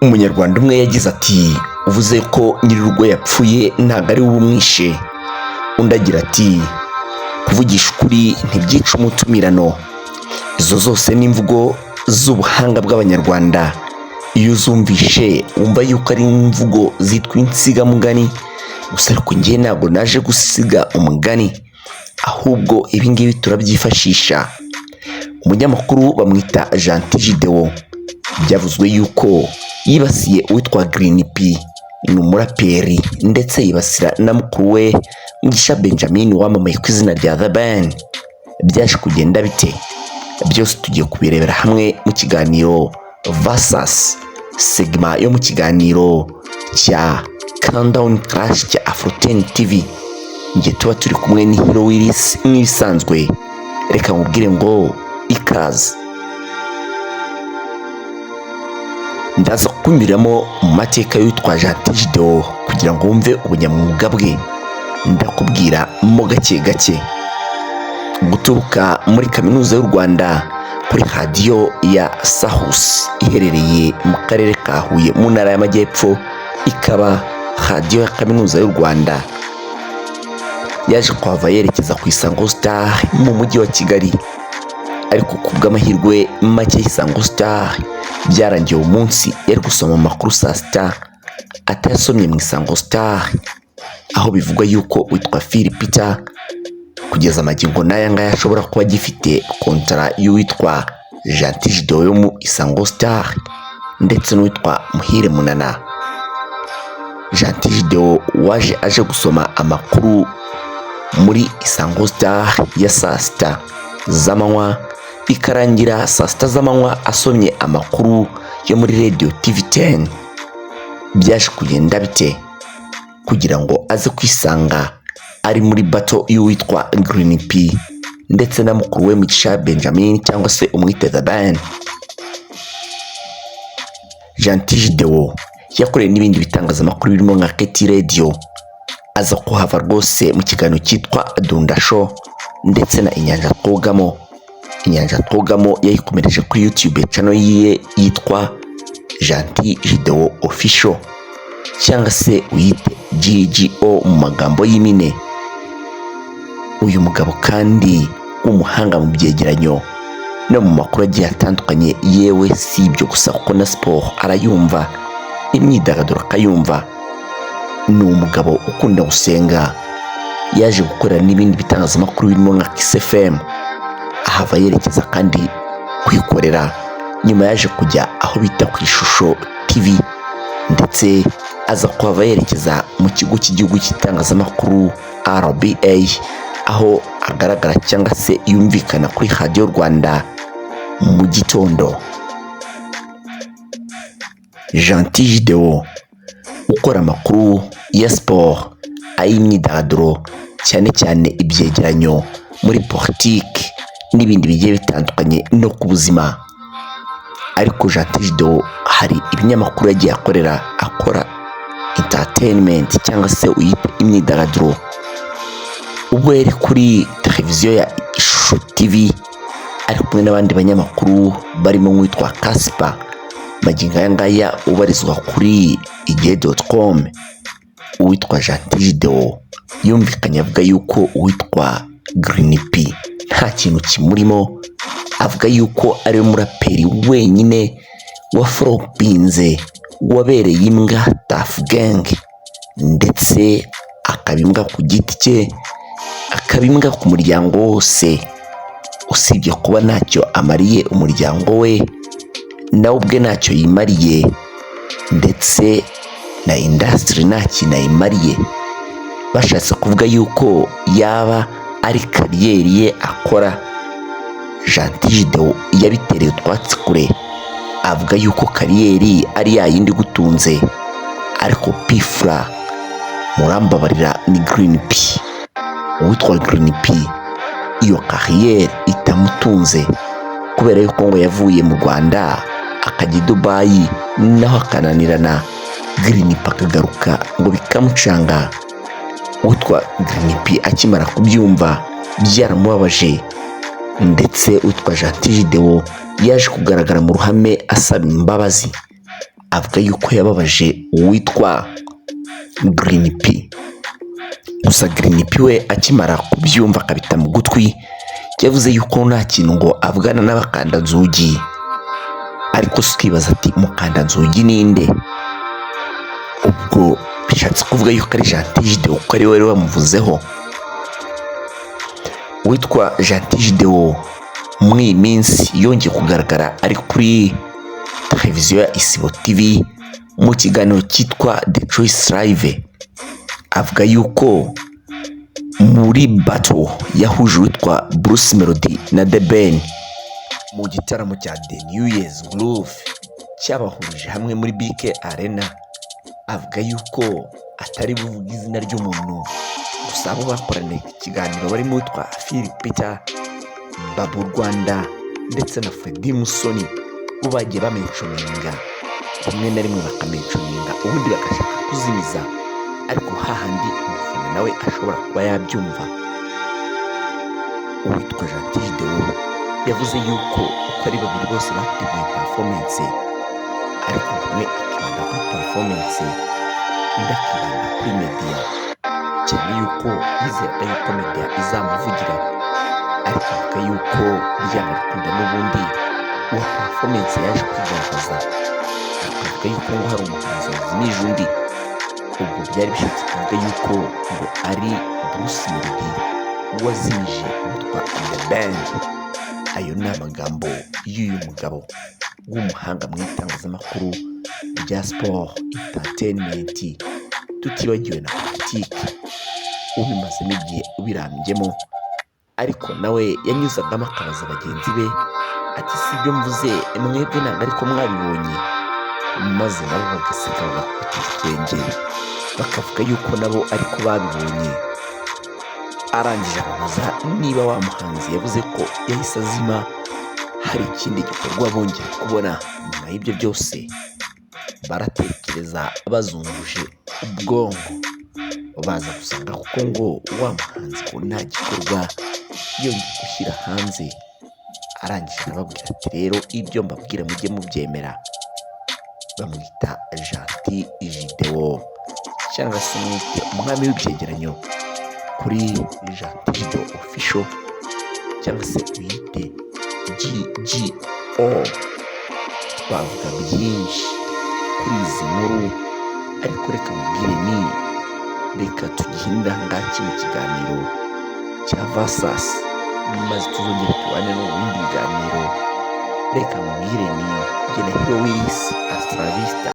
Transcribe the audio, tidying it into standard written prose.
Umunyarwanda umwe yagize ati: "Uvuze ko nyir'urugo yapfuye ntabwo ari we umwishe." Undi agira ati: "Kuvugisha ukuri ntibyica umutumirano." Izo zose ni imvugo z'ubuhanga bw'Abanyarwanda. Iyo uzumvishe wumva yuko ari imvugo zitwa insigamugani gusa, ariko njye ntabwo naje gusiga umugani, ahubwo ibi ngibi turabyifashisha. Umunyamakuru bamwita Gentil Gedeon, byavuzwe yuko yibasiye uwitwa Green P, ni umuraperi, ndetse yibasira na mukuru we Mugisha Benjamin wamamaye ku izina rya The Ben. Byaje kugenda bite? Byose tugiye kubirebera hamwe mu kiganiro Versus, segment yo mu kiganiro cya Countdown Clash cya Afro10 TV. Njye tuba turi kumwe ni Hero Willis nk'ibisanzwe. Reka nkubwire ngo ikaze. Ndaza kukunyuriramo mu mateka y'uwitwa Gentil Gedeon kugira ngo wumve ubunyamwuga bwe. Ndakubwira mo gake gake. Guturuka muri Kaminuza y'u Rwanda, kuri radiyo ya Sahus iherereye mu karere ka Huye mu Ntara y'Amajyepfo, ikaba radiyo ya Kaminuza y'u Rwanda, yaje kuhava yerekeza ku Isango Star mu mujyi wa Kigali. Ariko ku bw'amahirwe make y'Isango Star, byarangiye uwo munsi yari gusoma amakuru saa 6 atayasomye mu Isango Star, aho bivugwa yuko witwa Phil Peter kugeza amagingo n'aya ngaya ashobora kuba agifite kontara y'uwitwa Gentil Gedeon yo mu Isango Star ndetse n'uwitwa Muhire Munana. Gentil Gedeon waje aje gusoma amakuru muri Isango Star ya saa 6 z'amanywa, bikarangira saa 6 z'amanywa asomye amakuru yo muri Radio TV 10. Byaje kugenda bite kugira ngo aze kwisanga ari muri battle y'uwitwa Green P ndetse na mukuru we Mugisha Benjamin, cyangwa se umwite The Ben? Gentil Gedeon yakoreye n'ibindi bitangazamakuru birimo nka KT Radio, aza kuhava rwose mu kiganiro cyitwa Dunda Show ndetse na Inyanja Twogamo. Inyanja Twogamo yayikomereje kuri YouTube channel yiye yitwa Gentil Gedeon Official, cyangwa se uyite GGO mu magambo y'impine. Uyu mugabo kandi w'umuhanga mu byegeranyo no mu makuru agiye atandukanye, yewe si ibyo gusa kuko na siporo arayumva, imyidagaduro akayumva, ni umugabo ukunda gusenga. Yaje gukorera n'ibindi bitangazamakuru birimo nka Kiss FM, ahava yerekeza kandi kwikorera. Nyuma yaje kujya aho bita ku Ishusho TV, ndetse aza kuhava yerekeza mu kigo cy'igihugu cy'itangazamakuru RBA, aho agaragara cyangwa se yumvikana kuri Radiyo Rwanda mu gitondo. Gentil Gedeon ukora amakuru ya siporo, ay'imyidagaduro, cyane cyane ibyegeranyo muri politiki n'ibindi bigiye bitandukanye no ku buzima. Ariko Gentil Gedeon hari ibinyamakuru yagiye akorera, akora entertainment cyangwa se uyite imyidagaduro. Ubwo yari kuri televiziyo ya Ishusho TV ari kumwe n'abandi banyamakuru barimo nk'uwitwa Kaspa, magingo aya ngaya ubarizwa kuri igihe.com, uwitwa Gentil Gedeon yumvikanye avuga yuko uwitwa Green P nta kintu kimurimo, avuga yuko ariwe muraperi wenyine waforopinze, wabereye imbwa Tuff Gang, ndetse akaba imbwa ku giti cye, akaba imbwa ku muryango wose. Usibye kuba ntacyo amariye umuryango we, nawe ubwe ntacyo yimariye, ndetse na industry nta kintu ayimariye. Bashatse kuvuga yuko yaba ari career ye akora. Gentil Gedeon yabitereye utwatsi kure, avuga yuko career ari ya yindi igutunze, ariko P Fla, murambabarira, ni Green P, uwitwa Green P iyo career itamutunze, kubera yuko ngo yavuye mu Rwanda akajya i Dubayi naho akananirana, Green P akagaruka ngo bikamucanga. Uwitwa Green P akimara kubyumva byaramubabaje, ndetse uwitwa Gentil Gedeon yaje kugaragara mu ruhame asaba imbabazi. Avuga yuko yababaje uwitwa Green P. Gusa Green P we akimara kubyumva akabita mu gutwi, yavuze yuko nta kintu ngo avugana n'abakandanzugi. Ariko se ukibaza ati: "Mukandanzugi ninde?" Ubwo bishatse kuvuga yuko ari Gentil Gedeon, kuko ari we wari wamuvuzeho. Uwitwa Gentil Gedeon muri iyi minsi yongeye kugaragara ari kuri televiziyo ya Isibo TV mu kiganiro cyitwa The Choice Live, avuga yuko muri battle yahuje uwitwa Bruce Melody na The Ben mu gitaramo cya The New Year's Groove cyabahurije hamwe muri BK Arena, avuga yuko atari buvuge izina ry'umuntu. Gusa abo bakoraniye ikiganiro barimo uwitwa Phil Peter, Babu Rwanda ndetse na Freddy Musoni, bo bagiye bamentioninga rimwe na rimwe, bakamentioninga ubundi bagashaka kuzimiza, ariko hahandi umufana nawe ashobora kuba yabyumva. Uwitwa Gentil Gedeon yavuze yuko uko ari babiri bose bateguye performance, ariko umwe akibanda kuri performance, undi akibanda kuri media, cyane yuko yizeraga yuko media izamuvugira. Ariko avuga yuko byanga bikunda n'ubundi uwa performance yaje kwigaragaza, akavuga yuko ngo hari umuhanzi wazimije undi. Ubwo byari bishatse kuvuga yuko ngo ari Bruce Melody wazimije uwitwa The Ben. Ayo ni amagambo y'uyu mugabo w'umuhanga mu itangazamakuru rya siporo, entertainment, tutibagiwe na politiki, ubimazemo igihe, ubirambyemo. Ariko nawe yanyuzagamo akabaza bagenzi be ati: "Si ibyo mvuze mwebwe ntabwo ariko mwabibonye?" Maze nabo bagaseka, bagakubita ibitwenge, bakavuga yuko nabo ariko babibonye. Arangije ababaza niba wa muhanzi yavuze ko yahise azima hari ikindi gikorwa bongeye kubona nyuma y'ibyo byose. Baratekereza bazunguje ubwonko, baza gusanga kuko ngo wa muhanzi ko nta gikorwa yongeye gushyira hanze. Arangije arababwira ati: "Rero ibyo mbabwira mujye mubyemera." Bamwita Gentil Gedeon, cyangwa se umwite umwami w'ibyegeranyo kuri Gentil Gedeon Official, cyangwa se uyite GGO. Twavuga byinshi kuri izi nkuru, ariko reka mubwire ni reka tugihinire aha ngaha kino kiganiro cya Vasasi, maze tuzongere tubane no mu bindi biganiro. Reka mubwire ni jye na Hero Willis Astravista.